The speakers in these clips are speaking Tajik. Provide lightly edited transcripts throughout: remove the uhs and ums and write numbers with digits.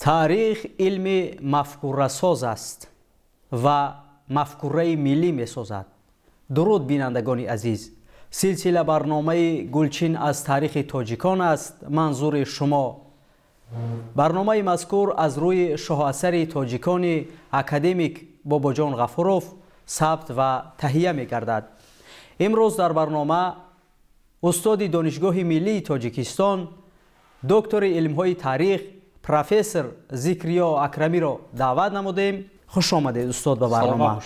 Таърих илми мафкурасоз аст ва мафкураи миллӣ месозад. Дуруд, бинандагони азиз! Силсила барномаи «Гулчин аз таърихи тоҷикон» аст манзури шумо. Барномаи мазкур аз рӯи шоҳасари тоҷикони академик Бобоҷон Ғафуров сабт ва таҳия мегардад. Имрӯз дар барнома устоди Донишгоҳи миллии Тоҷикистон, доктори илмҳои таърих, профессор Зикриё Акрамиро даъват намудем. Хуш омадед, устод, ба барнома.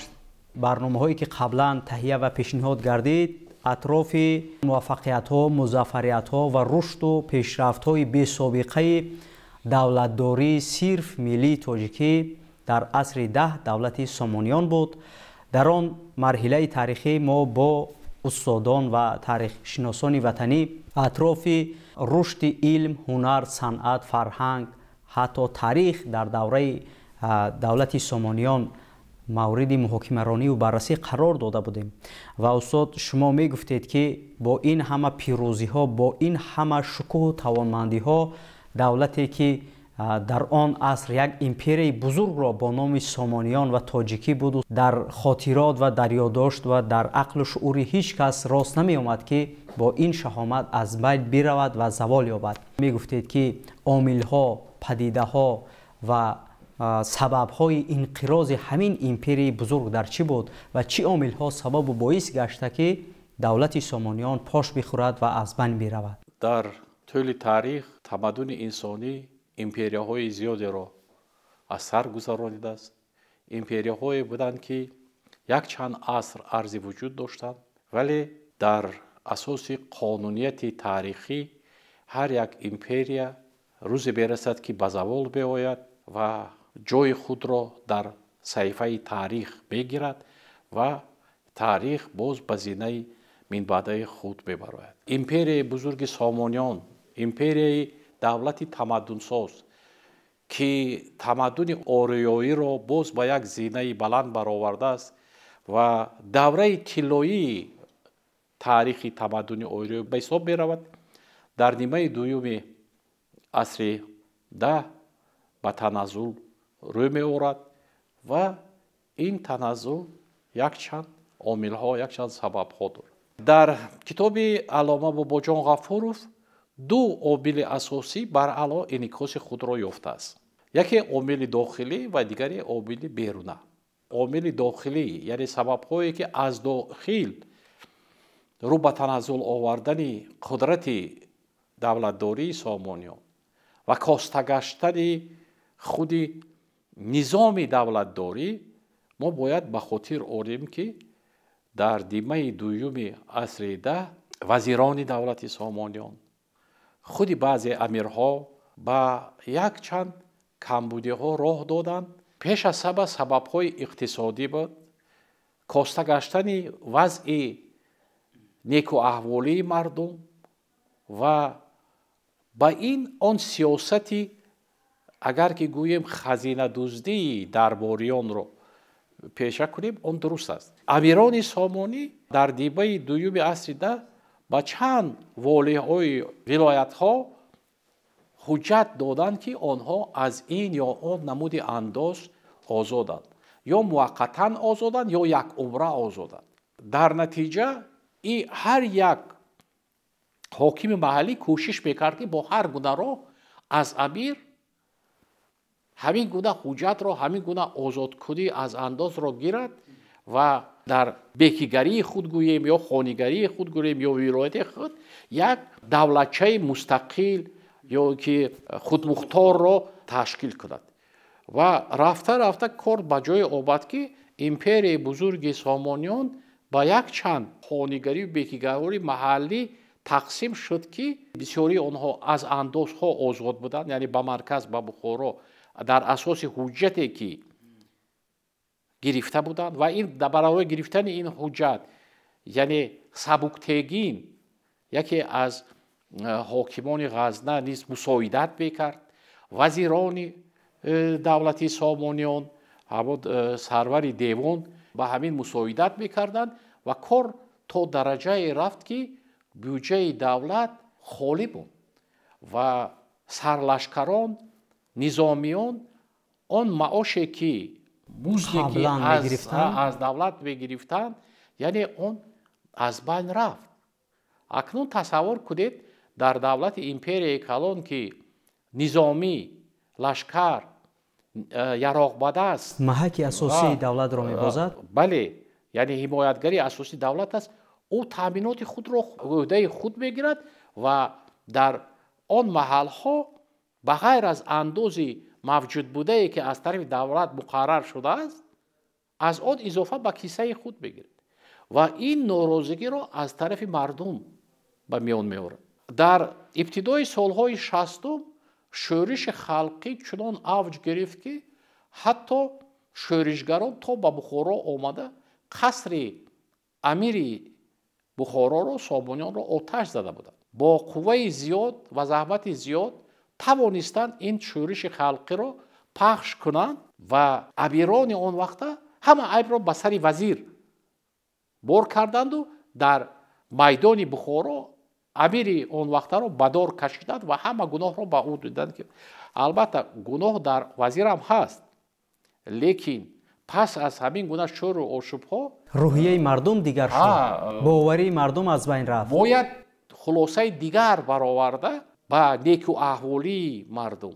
Барномаҳое ки қаблан таҳия ва пешниҳод гардид, атрофи муваффақиятҳо, музаффариятҳо ва рушду пешрафтҳои бесобиқаи давлатдории сирф миллии тоҷикӣ дар асри 10, давлати Сомониён буд. Дар он марҳилаи таърихӣ мо бо устодон ва таърихшиносони ватанӣ атрофи рушди илм, ҳунар, санъат, фарҳанг, ҳатто таърих дар давраи давлати Сомониён мавриди муҳокимарониву баррасӣ қарор дода будем. Ва, устод, шумо мегуфтед, ки бо ин ҳама пирӯзиҳо, бо ин ҳама шукӯҳу тавонмандиҳо, давлате ки дар он аср як империяи бузургро бо номи Сомониён ва тоҷикӣ буду дар хотирот ва дар ёддошт ва дар ақлу шуури ҳеҷ кас рост намеомад, ки бо ин шаҳомат аз байн биравад ва завол ёбад, мегуфтед, ки омилҳо, падидаҳо ва сабабҳои инқирози ҳамин империяи бузург дар чӣ буд ва чӣ омилҳо сабабу боис гашта, ки давлати Сомониён пош бихӯрад ва аз байн биравад? Дар тӯли таърих тамаддуни инсонӣ империяҳои зиёдеро аз сар гузаронидааст. Империяҳое буданд, ки якчанд аср арзи вуҷуд доштанд, вале дар асоси қонунияти таърихӣ ҳар як империя рӯзе мерасад, ки ба завол меояд ва ҷои худро дар саҳифаи таърих мегирад ва таърих боз ба зинаи минбаъдаи худ мебарояд. Империяи бузурги Сомониён, империяи давлати тамаддунсоз, ки тамаддуни ориёиро боз ба як зинаи баланд баровардааст ва давраи тиллоии таърихи тамаддуни ориёӣ ба ҳисоб меравад, дар нимаи дуюми асри 10 ба таназзул рӯй меорад ва ин таназзул якчанд омилҳо, якчанд сабабҳо дорад. Дар китоби аллома Бобоҷон Ғафуров ду омили асосӣ баръало инъикоси худро ёфтааст: яке омили дохилӣ ва дигаре омили беруна. Омили дохилӣ, яъне сабабҳое, ки аз дохил рӯ ба таназзул овардани қудрати давлатдории Сомониён ва коста гаштани худи низоми давлатдорӣ, мо бояд ба хотир орем, ки дар нимаи дуюми асри 10 вазирони давлати Сомониён, худи баъзе амирҳо ба якчанд камбудиҳо роҳ доданд. Пеш аз ҳама сабабҳои иқтисодӣ буд, коста гаштани вазъи некуаҳволии мардум ва ба ин он сиёсати, агар ки гӯем, хазинадуздии дарбориёнро пеша кунем, он дуруст аст. Амирони сомонӣ дар нимаи дуюми асри 10 ба чанд волиҳои вилоятҳо ҳуҷҷат доданд, ки онҳо аз ин ё он намуди андоз озоданд, ё муваққатан озоданд, ё якумра озоданд. Дар натиҷа и ҳар як ҳокими маҳаллӣ кӯшиш мекард, ки бо ҳар гуна роҳ аз амир ҳамин гуна ҳуҷҷатро, ҳамин гуна озодкунӣ аз андозро гирад ва дар бекигарии худ гӯем ё хонигарии худ гӯем ё вилояти худ як давлатчаи мустақил ё ки худмухторро ташкил кунад. Ва рафта рафта кор ба ҷое омад, ки империяи бузурги Сомониён ба якчанд хонигарию бекигарии маҳаллӣ тақсим шуд, ки бисёрии онҳо аз андозҳо озод буданд, яъне ба марказ, ба Бухоро дар асоси ҳуҷҷате, ки гирифта буданд, ва ин барои гирифтани ин ҳуҷҷат, яъне Сабуктегин, яке аз ҳокимони Ғазна, низ мусоидат мекард. Вазирони давлати Сомониён, ҳамон сарвари девон ба ҳамин мусоидат мекарданд ва кор то дараҷае рафт, ки бюҷаи давлат холӣ буд ва сарлашкарон Низомиён он маоше ки музде ки аз давлат мегирифтанд, яъне он аз байн рафт. Акнун тасаввур кунед, дар давлати империяи калон ки низомӣ, лашкар, яроқ ба даст маҳаки асосии давлатро мебозад. Бале, яъне ҳимоятгари асосии давлат аст. Ӯ таъминоти худро ӯҳдаи худ мегирад ва дар он маҳалҳо ба ғайр аз андози мавҷудбудае ки аз тарафи давлат муқаррар шудааст, аз он изофа ба киссаи худ мегирад ва ин норозигиро аз тарафи мардум ба миён меорад. Дар ибтидои солҳои 60-ум шӯриши халқӣ чунон авҷ гирифт, ки ҳатто шӯришгарон то ба Бухоро омада қасри амири Бухороро, Сомониёнро оташ зада буданд. Бо қувваи зиёд ва заҳмати зиёд тавонистанд ин шӯриши халқиро пахш кунанд ва амирони он вақта ҳама айбро ба сари вазир бор карданду дар майдони Бухоро амири он вақтаро ба дор кашиданд ва ҳама гуноҳро ба ӯ диданд. Ки албатта гуноҳ дар вазирам ҳаст, лекин пас аз ҳамин гуна шӯру ошӯбҳо рӯҳияи мардум дигар шуд, боварии мардум аз байн рафт. Бояд хулосаи дигар бароварда ба неку аҳволии мардум,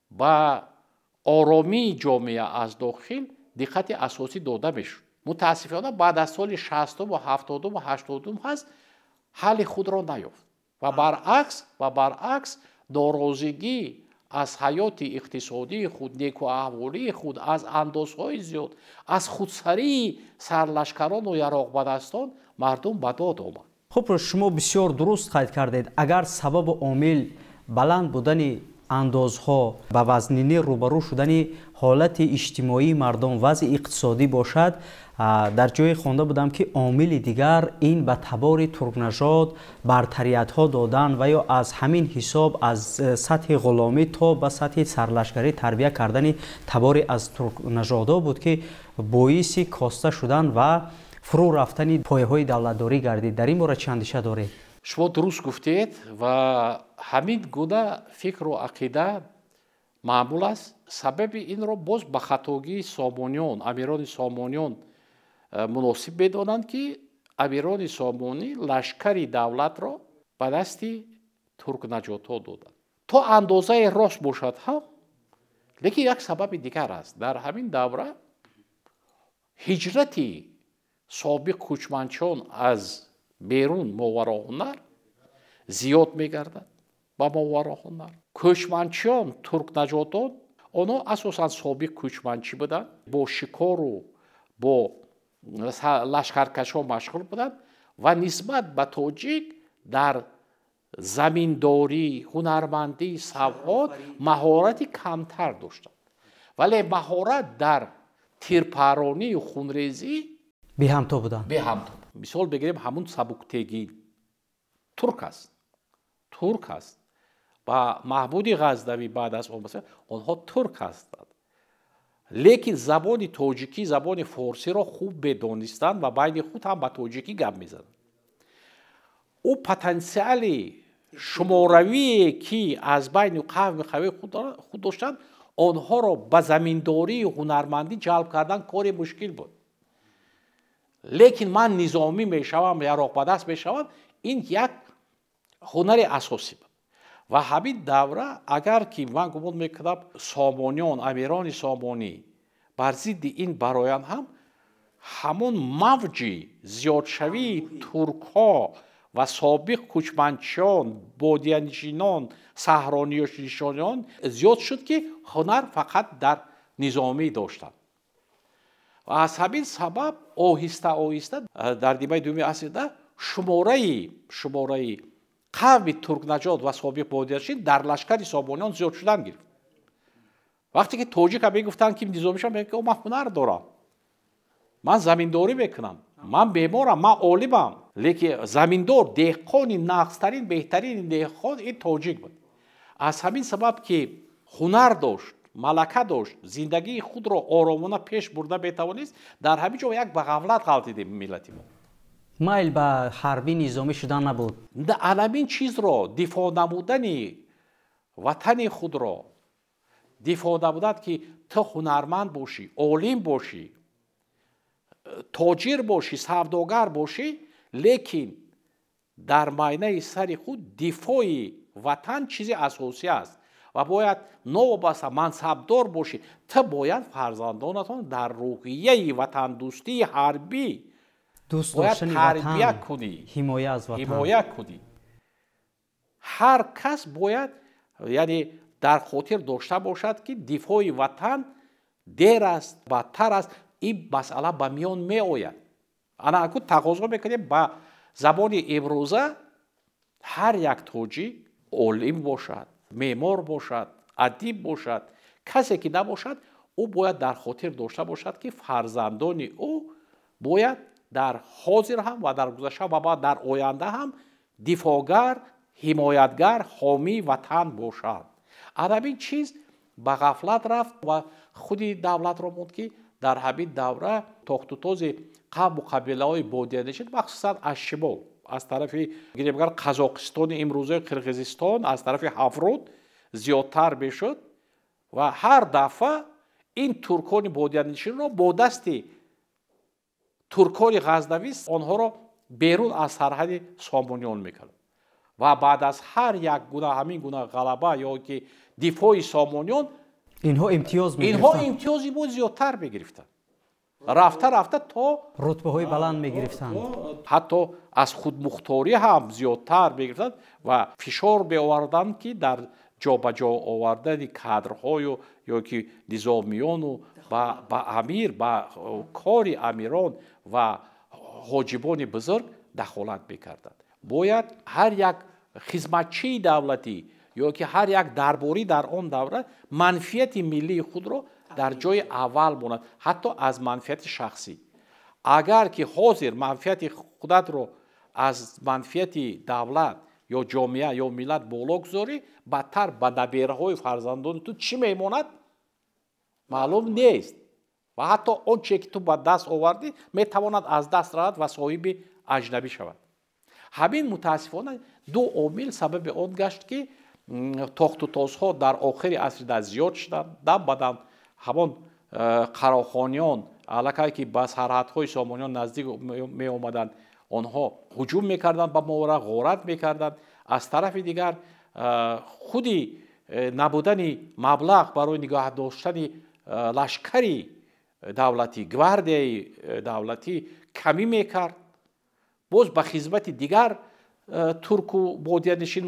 ба оромии ҷомеа аз дохил диққати асосӣ дода мешуд. Мутаассифона баъд аз соли 60-ум ва 70-ум ва 80-ум ҳаст ҳалли худро наёфт ва баръакс норозигӣ аз ҳаёти иқтисодии худ, некуаҳволии худ, аз андозҳои зиёд, аз худсарии сарлашкарону яроқбадастон мардум ба дод омад. Хуб, шумо бисёр дуруст қайд кардед. Агар сабабу омил баланд будани андозҳо, ба вазнинӣ рӯбарӯ шудани ҳолати иҷтимоии мардум, вазъи иқтисодӣ бошад, дар ҷое хонда будам ки омили дигар ин ба табори туркнажод бартариятҳо додан ва ё аз ҳамин ҳисоб аз сатҳи ғуломӣ то ба сатҳи сарлашкарӣ тарбия кардани табори аз туркнажодҳо буд, ки боиси коста шудан ва фурӯ рафтани пояҳои давлатдорӣ гардид. Дар ин бора чӣ андеша доред? Шумо дуруст гуфтед ва ҳамин гуна фикру ақида маъмул аст. Сабаби инро боз ба хатогии сомониён, амирони сомониён муносиб медонанд, ки амирони сомонӣ лашкари давлатро ба дасти туркнаҷотҳо доданд. То андозаи рост бошад ҳам, лекин як сабаби дигар аст. Дар ҳамин давра ҳиҷрати собиқ кӯчманчон аз берун мовароҳунар зиёд мегардад ба мовароҳунар. Кӯчманчиён, туркнаҷотон, онҳо асосан собиқ кӯчманчӣ буданд, бо шикору бо лашкаркашҳо машғул буданд ва нисбат ба тоҷик дар заминдорӣ, ҳунармандӣ, савғот маҳорати камтар доштанд. Вале маҳорат дар тирпаронию хунрезӣ беҳамто буданд. Беҳамто. Мисол бигирем, ҳамун Сабуктегин турк аст, турк аст ва Маҳмуди Ғазнавӣ баъд аз он онҳо турк ҳастанд, лекин забони тоҷикӣ, забони форсиро хуб медонистанд ва байни худ ҳам ба тоҷикӣ гап мезаданд. Ӯ потенсиали шуморавие ки аз байни қавми қавии худ доштанд, онҳоро ба заминдорию ҳунармандӣ ҷалб кардан кори мушкил буд. Лекин ман низомӣ мешавам, яроқбадаст мешавам, ин як ҳунари асосӣ буд. Ва ҳамин давра агар ки ман гумон мекунам сомониён, амирони сомонӣ бар зидди ин бароянд ҳам, ҳамон мавҷи зиёдшавии туркҳо ва собиқ кӯчманчиён, бодиянишинон, саҳронишинон зиёд шуд, ки ҳунар фақат дар низомӣ доштанд. Ва аз ҳамин сабаб оҳиста оҳиста дар нимаи дуюми асри шумораи қавми туркнаҷот ва собиқ бодиянишин дар лашкари сомониён зиёд шудан гирифт. Вақте ки тоҷика мегуфтанд ки низомишон, мегуфт ман ҳунар дорам, ман заминдорӣ мекунам, ман беморам, ман олимам. Лекин заминдор, деҳқони нағзтарин, беҳтарини деҳқон ин тоҷик буд. Аз ҳамин сабаб ки ҳунар дошт, малака дошт, зиндагии худро оромона пеш бурда метавонист, дар ҳамин ҷо як ба ғафлат ғалтидем миллати мо. Майл ба ҳарбӣ низомӣ шудан набуд. Аламин чизро дифоъ намудани ватани худро, дифоъ набудад ки ту ҳунарманд бошӣ, олим бошӣ, тоҷир бошӣ, савдогар бошӣ, лекин дар майнаи сари худ дифои ватан чизи асосӣ аст ва бояд новобаста мансабдор бошӣ, ту бояд фарзандонатон дар рӯҳияи ватандӯстии ҳарбӣ бояд тарбия кунӣ, ҳимоя кунӣ. Ҳар кас бояд, яъне дар хотир дошта бошад, ки дифои ватан дер аст, бадтар аст. Ин масъала ба миён меояд. Ана аку тақозо мекунем ба забони имрӯза ҳар як тоҷик олим бошад, меъмор бошад, адиб бошад, касе ки набошад, ӯ бояд дар хотир дошта бошад, ки фарзандони ӯ бояд дар ҳозир ҳам ва дар гузашта ва баъд дар оянда ҳам дифоъгар, ҳимоятгар, ҳомии ватан бошанд. Ана ин чиз ба ғафлат рафт ва худи давлатро монд, ки дар ҳамин давра тохтутози қавму қабилаҳои бодиянишин, махсусан аз шимол, аз тарафи гирем агар Қазоқистони имрӯзаи Қирғизистон, аз тарафи Ҳафруд зиёдтар мешуд ва ҳар дафъа ин туркони бодиянишинро бо дасти туркони ғазнавӣ онҳоро берун аз сарҳади сомониён мекард. Ва баъд аз ҳар як гуна ҳамин гуна ғалаба ё ки дифои сомониён инҳо имтиёз инҳо имтиёзи боз зиёдтар мегирифтанд. Рафта рафта то рутбаҳои баланд мегирифтанд, ҳатто аз худмухторӣ ҳам зиёдтар мегирифтанд ва фишор меоварданд, ки дар ҷобаҷо овардани кадрҳою ё ки низомиёну ба амир, ба кори амирон ва ҳоҷибони бузург дахолат мекарданд. Бояд ҳар як хизматчии давлатӣ ё ки ҳар як дарборӣ дар он давра манфиати миллии худро дар ҷои аввал монад, ҳатто аз манфиати шахсӣ. Агар ки ҳозир манфиати худатро аз манфиати давлат ё ҷомеа ё миллат боло гузорӣ, бадтар ба набераҳои фарзандони ту чӣ мемонад, маълум нест. Ва ҳатто он чие ки ту ба даст овардӣ, метавонад аз даст равад ва соҳиби аҷнабӣ шавад. Ҳамин мутаассифона ду омил сабаби он гашт, ки тохтутозҳо дар охири асри да зиёд шуданд. Дам ба дам ҳамон қарохониён аллакай ки ба сарҳадҳои сомониён наздик меомаданд, онҳо ҳуҷум мекарданд ба мовара, ғорат мекарданд. Аз тарафи дигар худи набудани маблағ барои нигоҳ доштани лашкари давлатӣ, гвардияи давлатӣ камӣ мекард. Боз ба хизмати дигар турку бодиянишин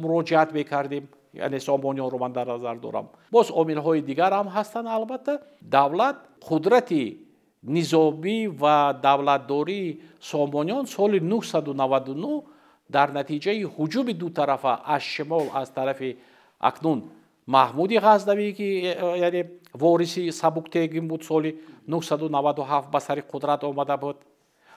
муроҷиат мекардем, яъне сомониёнро ман дар назар дорам. Боз омилҳои дигар ҳам ҳастанд. Албатта, давлат қудрати низомӣ ва давлатдории сомониён соли 999 дар натиҷаи ҳуҷуми дутарафа аз шимол, аз тарафи акнун Маҳмуди Ғазнавӣ, ки яъне вориси Сабуктегин буд, соли 997 ба сари қудрат омада буд,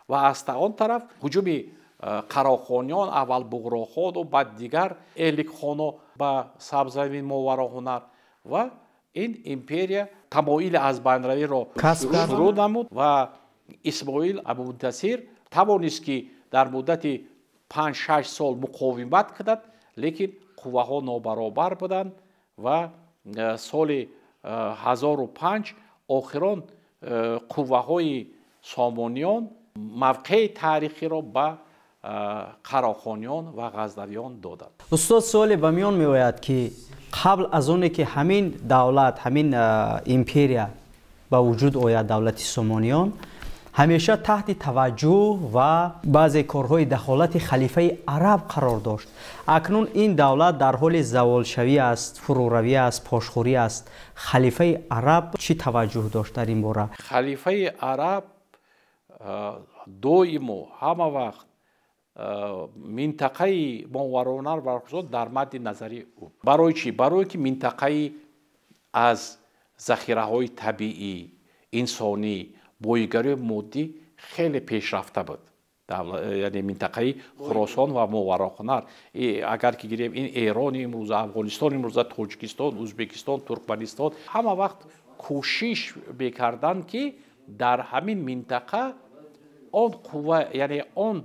ва аз он тараф ҳуҷуми қарохониён, аввал Буғрохону баъд дигар Эликхоно ба сабзамин Мовароҳунар, ва ин империя тамоили аз байнравиро шурӯъ намуд. Ва Исмоил Абумунтасир тавонист, ки дар муддати 5-6 сол муқовимат кунад, лекин қувваҳо нобаробар буданд ва соли 1005 охирон қувваҳои сомониён мавқеи таърихиро ба қарохониён ва ғазнавиён доданд. Устод, суоле ба миён меояд, ки қабл аз оне ки ҳамин давлат, ҳамин империя ба вуҷуд ояд, давлати сомониён ҳамеша таҳти таваҷҷӯҳ ва баъзе корҳои дахолати халифаи араб қарор дошт. Акнун ин давлат дар ҳоли заволшавӣ аст, фурӯравӣ аст, пошхӯрӣ аст. Халифаи араб чӣ таваҷҷӯҳ дошт дар ин бора? Халифаи араб доимо ҳама вақт минтақаи Мовароунар ва Хуросон дар мадди назари ӯ. Барои чӣ? Барое ки минтақаи аз захираҳои табиӣ, инсонӣ, боигарии моддӣ хеле пешрафта буд, яъне минтақаи Хуросон ва Мовароҳунар. Агар ки гирем, ин Эрони имрӯза, Афғонистони имрӯза, Тоҷикистон, Ӯзбекистон, Туркманистон, ҳама вақт кӯшиш мекарданд, ки дар ҳамин минтақа он қувва, яъне он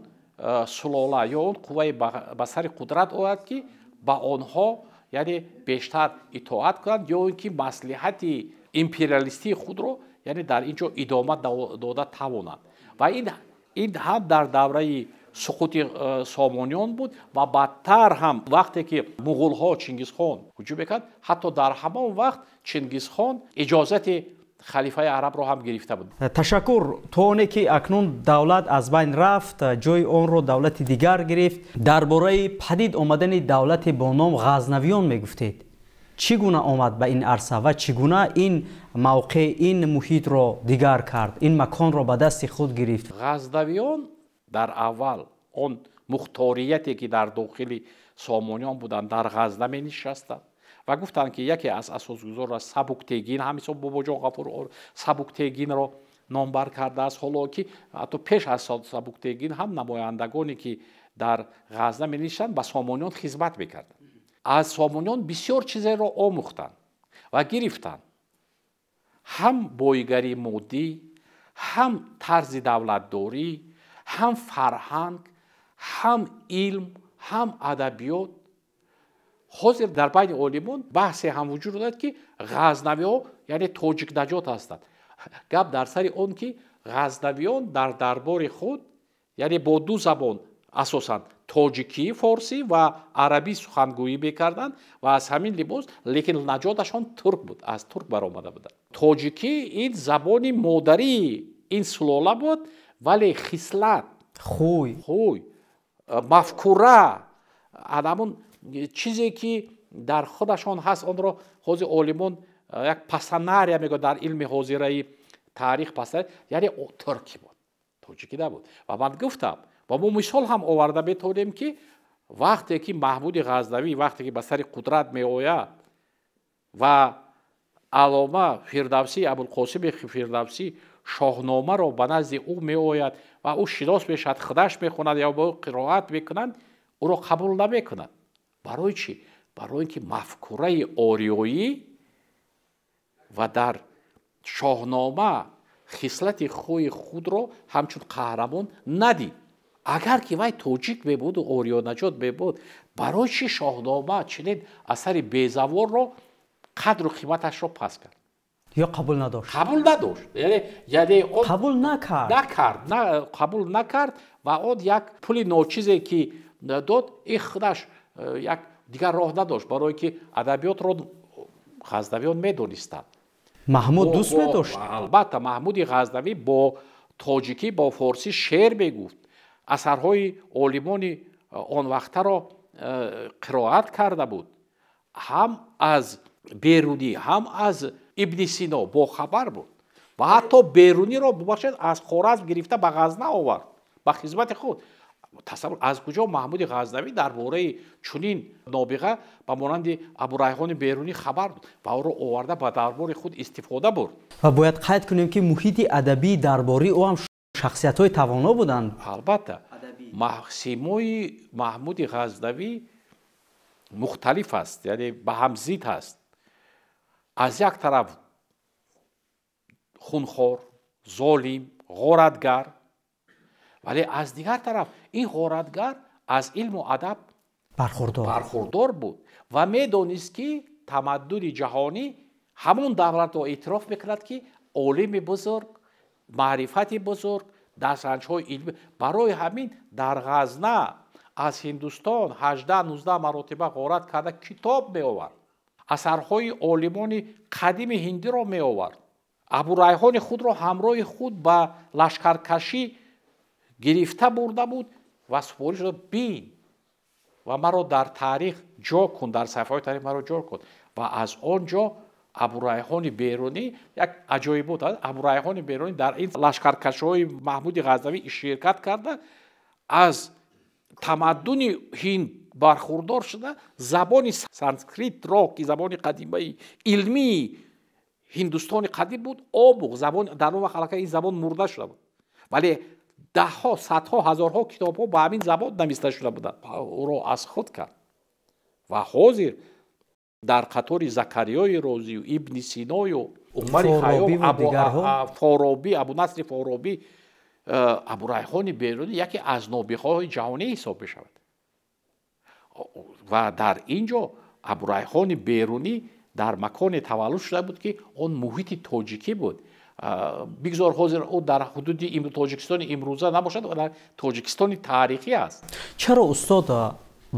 сулола ё он қуввае ба сари қудрат ояд, ки ба онҳо яъне бештар итоат кунанд ё ин ки маслиҳати империалистии худро яъне дар ин ҷо идома дода тавонанд. Ва ин ҳам дар давраи суқути Сомониён буд ва баъдтар ҳам вақте ки муғулҳо Чингизхон ҳуҷум мекард, ҳатто дар ҳамон вақт Чингизхон иҷозати халифаи арабро ҳам гирифта буд. Ташаккур. То оне ки акнун давлат аз байн рафт, ҷои онро давлати дигар гирифт. Дар бораи падид омадани давлате бо ном Ғазнавиён мегуфтед. Чӣ гуна омад ба ин арса ва чӣ гуна ин мавқеъ, ин муҳитро дигар кард, ин маконро ба дасти худ гирифт? Ғазнавиён дар аввал он мухторияте ки дар дохили Сомониён буданд, дар Ғазна менишастанд ва гуфтанд ки яке аз асосгузорро Сабуктегин, ҳам ҳисоб Бобоҷон Ғафур Сабуктегинро номбар кардааст, ҳоло ки ҳатто пеш аз Сабуктегин ҳам намояндагоне ки дар Ғазна менишастанд ба Сомониён хизмат мекарданд. Аз Сомониён бисёр чизеро омӯхтанд ва гирифтанд, ҳам боигарии моддӣ, ҳам тарзи давлатдорӣ, ҳам фарҳанг, ҳам илм, ҳам адабиёт. Ҳозир дар байни олимон баҳсе ҳам вуҷуд дорад ки ғазнавиҳо яъне тоҷикнаҷот ҳастанд. Гап дар сари он ки ғазнавиён дар дарбори худ яъне бо ду забон асосан тоҷикӣ, форсӣ ва арабӣ сухангӯӣ мекарданд ва аз ҳамин либос, лекин наҷоташон турк буд, аз турк баромада буданд. Тоҷикӣ ин забони модарии ин сулола буд, вале хислат, хӯй, мафкура, ҳамон чизе ки дар худашон ҳаст, онро ҳозир олимон як пасанария мегӯяд дар илми ҳозираи таърих, пасанария, яъне туркӣ буд, тоҷикӣ набуд. Ва ман гуфтам ва мо мисол ҳам оварда метавонем ки вақте ки Маҳмуди Ғазнавӣ вақте ки ба сари қудрат меояд ва Аллома Фирдавсӣ, Абулқосими Фирдавсӣ шоҳномаро ба назди ӯ меояд ва ӯ шинос мешавад, худаш мехонад ё ба ӯ қироат мекунанд, ӯро қабул намекунад. Барои чӣ? Барои ин ки мафкураи ориёӣ ва дар шоҳнома хислати хӯи худро ҳамчун қаҳрамон надид. Агар ки вай тоҷик мебуду ориёнаҷот мебуд, барои чӣ шоҳнома чунин асари безаворро қадру қиматашро пас кард? Ё қабул надошт? Қабул надошт. Яъне он қабул накард. Накард, қабул накард ва он як пули ночизе ки дод, ин худаш як дигар роҳ надошт, барое ки адабиётро ғазнавиён медонистанд. Маҳмуд дӯст медошт? Албатта, Маҳмуди Ғазнавӣ бо тоҷикӣ, бо форсӣ шеър мегуфт, асарҳои олимони он вақтаро қироат карда буд, ҳам аз Берунӣ, ҳам аз Ибни Сино бохабар буд ва ҳатто Беруниро, бубахшед, аз Хоразм гирифта ба Ғазна овард ба хизмати худ. Тасаввур, аз куҷо Маҳмуди Ғазнавӣ дар бораи чунин нобиға ба монанди Абурайҳони Берунӣ хабар дод ва ӯро оварда ба дарбори худ истифода бурд. Ва бояд қайд кунем ки муҳити адабии дарбории ӯ ҳам шахсиятҳои тавоно буданд. Албатта, симои Маҳмуди Ғазнавӣ мухталиф аст, яъне ба ҳам зид аст. Аз як тараф хунхор, золим, ғоратгар, вале аз дигар тараф ин ғоратгар аз илму адаб бархурдор буд ва медонист ки тамаддуни ҷаҳонӣ ҳамон давлатро эътироф мекунад ки олими бузург, маърифати бузург, дастранҷҳои илмӣ. Барои ҳамин дар Ғазна аз Ҳиндустон 18-19 маротиба ғорат карда китоб меовард, асарҳои олимони қадими ҳиндиро меовард, Абурайҳони худро ҳамроҳи худ ба лашкаркашӣ гирифта бурда буд ва супориш дод: бин ва маро дар таърих ҷо кун, дар саҳифаҳои таърих маро ҷо кун. Ва аз он ҷо Абурайҳони Берунӣ як аҷоибот аст. Абурайҳони Берунӣ дар ин лашкаркашиҳои Маҳмуди Ғазнавӣ ширкат карда, аз тамаддуни ҳинд бархурдор шуда, забони санскритро ки забони қадимаи илмии ҳиндустони қадим буд омӯхт. Забон дар он вақт аллакай ин забон мурда шуда буд, вале даҳҳо, садҳо, ҳазорҳо китобҳо ба ҳамин забон нависта шуда буданд. Ӯро аз худ кард ва ҳозир дар қатори Закариёи Розию, Ибни Синою, Умари Хайём, Форобӣ, Абунасри Форобӣ, Абурайҳони Берунӣ яке аз нобиғаҳои ҷаҳонӣ ҳисоб мешавад. Ва дар ин ҷо Абурайҳони Берунӣ дар маконе таваллуд шуда буд, ки он муҳити тоҷикӣ буд. Бигзор ҳозир ӯ дар ҳудуди Тоҷикистони имрӯза набошад, дар Тоҷикистони таърихӣ аст. Чаро, устод,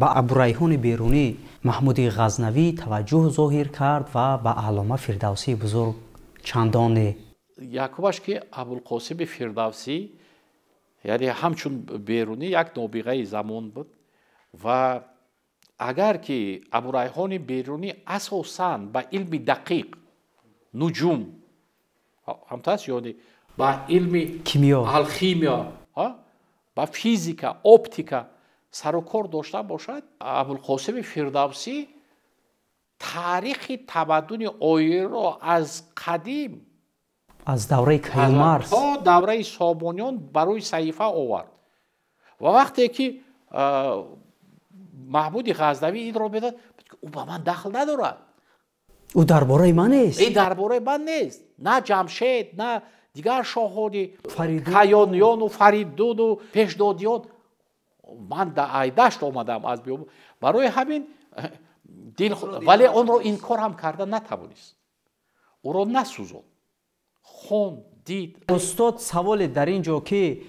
ба Абурайҳони Берунӣ Маҳмуди Ғазнавӣ таваҷҷӯҳ зоҳир кард ва ба Аллома Фирдавсии бузург чандоне? Якумаш, ки Абулқосими Фирдавсӣ, яъне ҳамчун Берунӣ, як нобиғаи замон буд. Ва агар ки Абурайҳони Берунӣ асосан ба илми дақиқ, нуҷум ҳамтааст, ёни ба илми кимиё, алхимия, ба физика, оптика сарукор дошта бошад, Абулқосими Фирдавсӣ таърихи тамаддуни оиро аз қадим, аз давраи Каюмарс то давраи Сомониён барои саҳифа овард. Ва вақте ки Маҳмуди Ғазнавӣ инро медод, ӯ ба ман дахл надорад. Ӯ дар бораи ман нест. Ин дар бораи ман нест, на Ҷамшед, на дигар шоҳони Каёниёну Фаридуну Пешдодиён. Ман айдашт омадам аз биёбон. Барои ҳамин дил, вале онро инкор ҳам карда натавонист, ӯро насӯзонд, хон, дид. Устод, саволе дар ин ҷо, ки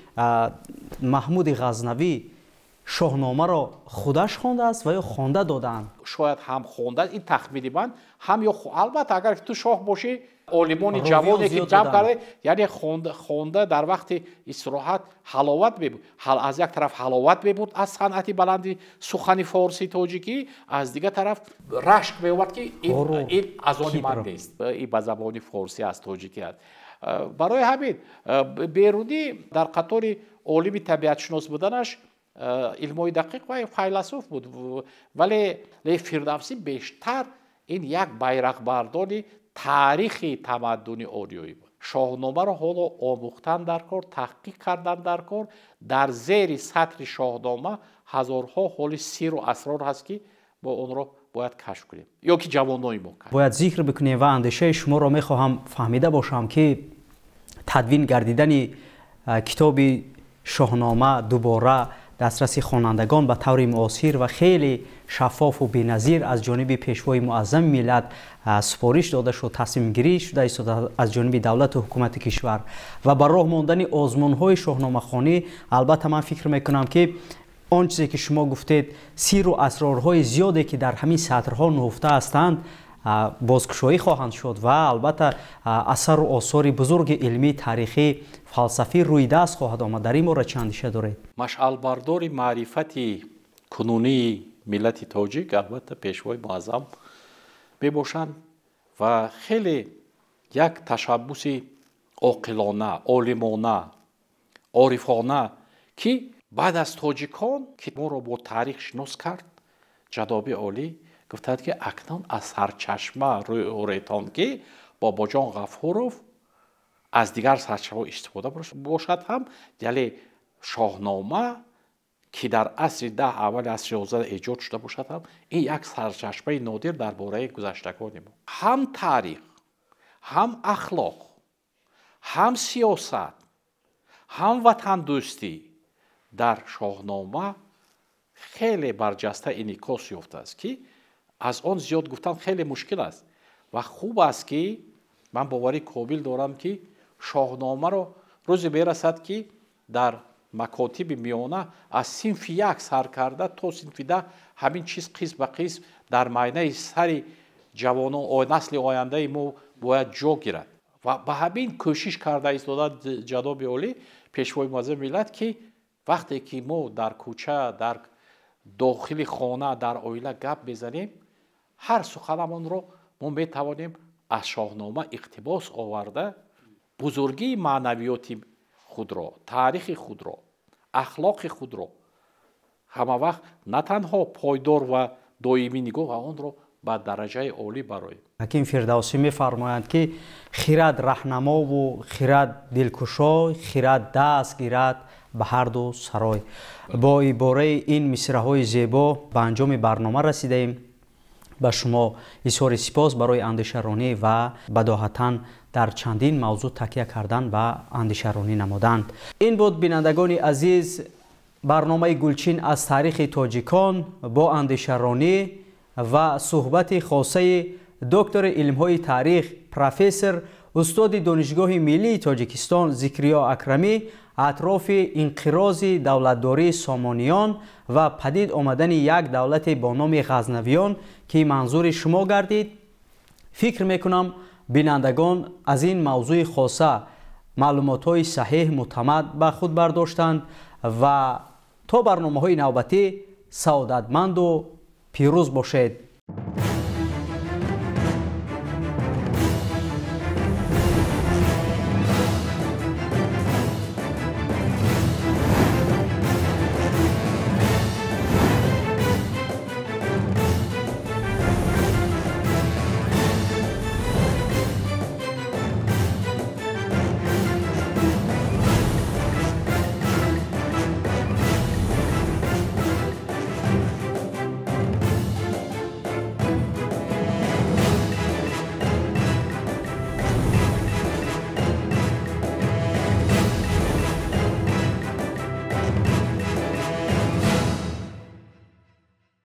Маҳмуди Ғазнавӣ Шоҳномаро худаш хондааст ва ё хонда додаанд? Шояд ҳам хонда, ин тахмини ман ҳам ё албатта, агар ту шоҳ бошӣ, олимони ҷавоне ки ҷамъ карда, яъне хонда, дар вақти истироҳат ҳаловат мебуд. Аз як тараф ҳаловат мебуд аз санъати баланди сухани форсӣ тоҷикӣ, аз дигар тараф рашк меовард, ки ин аз они ман нест, ин ба забони форсӣ аст, тоҷикӣ аст. Барои ҳамин Берунӣ дар қатори олими табиатшинос буданаш илмҳои дақиқ ва файласуф буд, вале Фирдавсӣ бештар ин як байрақбардори таърихи тамаддуни ориёӣ буд. Шоҳномаро ҳоло омӯхтан дар кор, таҳқиқ кардан дар кор. Дар зери сатри Шоҳнома ҳазорҳо ҳоли сиру асрор ҳаст, ки мо онро бояд кашф кунем ё ки ҷавонои мо. Бояд зикр бикунем ва андешаи шуморо мехоҳам фаҳмида бошам, ки тадвин гардидани китоби Шоҳнома дубора дастраси хонандагон ба таври муосир ва хеле шаффофу беназир аз ҷониби Пешвои муаззами миллат супориш дода шуд, тасмимгирӣ шуда истода аз ҷониби давлату ҳукумати кишвар ва ба роҳ мондани озмунҳои шоҳномахонӣ, албатта, ман фикр мекунам, ки он чизе ки шумо гуфтед, сиру асрорҳои зиёде, ки дар ҳамин сатрҳо нуҳуфта ҳастанд, бозкушоӣ хоҳанд шуд ва албатта асару осори бузурги илмӣ, таърихӣ, фалсафӣ рӯи даст хоҳад омад. Дар ин бора чӣ андеша доред? Машъалбардори маърифати кунунии миллати тоҷик албатта Пешвои муаззам мебошанд ва хеле як ташаббуси оқилона, олимона, орифона, ки баъд аз тоҷикон, ки моро бо таърих шинос кард, ҷаноби олӣ гуфтанд, ки акнун аз сарчашма рӯй оретон, ки Бобоҷон Ғафуров аз дигар сарчашмаҳо истифода бошад ҳам, яъне Шоҳнома, ки дар асри 10, аввали асри 11 эҷод шуда бошад ҳам, ин як сарчашмаи нодир дар бораи гузаштагони мо, ҳам таърих, ҳам ахлоқ, ҳам сиёсат, ҳам ватандӯстӣ дар Шоҳнома хеле барҷаста инъикос ёфтааст, ки аз он зиёд гуфтан хеле мушкил аст. Ва хуб аст, ки ман боварӣ комил дорам, ки Шоҳномаро рӯзе мерасад, ки дар макотиби миёна аз синфи 1 сар карда то синфи 10 ҳамин чиз қисм ба қисм дар майнаи сари ҷавонон, насли ояндаи мо бояд ҷо гирад. Ва ба ҳамин кӯшиш карда истода ҷаноби олӣ, Пешвои муаззами миллат, ки вақте ки мо дар кӯча, дар дохили хона, дар оила гап мезанем, ҳар суханамонро мо метавонем аз Шоҳнома иқтибос оварда, бузургии маънавиёти худро, таърихи худро, ахлоқи худро ҳама вақт на танҳо пойдор ва доимӣ нигоҳ ва онро ба дараҷаи олӣ бароем. Ҳаким Фирдавсӣ мефармоянд, ки хирад раҳнамову хирад дилкушой, хирад даст гирад ба ҳарду сарой. Бо ибораи ин мисраҳои зебо ба анҷоми барнома расидаем. Ба шумо изҳори сипос барои андешаронӣ ва бадоҳатан дар чандин мавзӯъ такя кардан ба андешаронӣ намуданд. Ин буд, бинандагони азиз, барномаи «Гулчин аз таърихи тоҷикон» бо андешаронӣ. Ва суҳбати хосаи доктори илмҳои таърих, профессор, устоди Донишгоҳи миллии Тоҷикистон Зикриё Акрамӣ атрофи инқирози давлатдории Сомониён ва падид омадани як давлате бо номи Ғазнавиён, ки манзури шумо гардид. Фикр мекунам, бинандагон аз ин мавзӯи хоса маълумотҳои саҳеҳ, мӯътамад ба худ бардоштанд. Ва то барномаҳои навбатӣ саодатманду пирӯз бошед.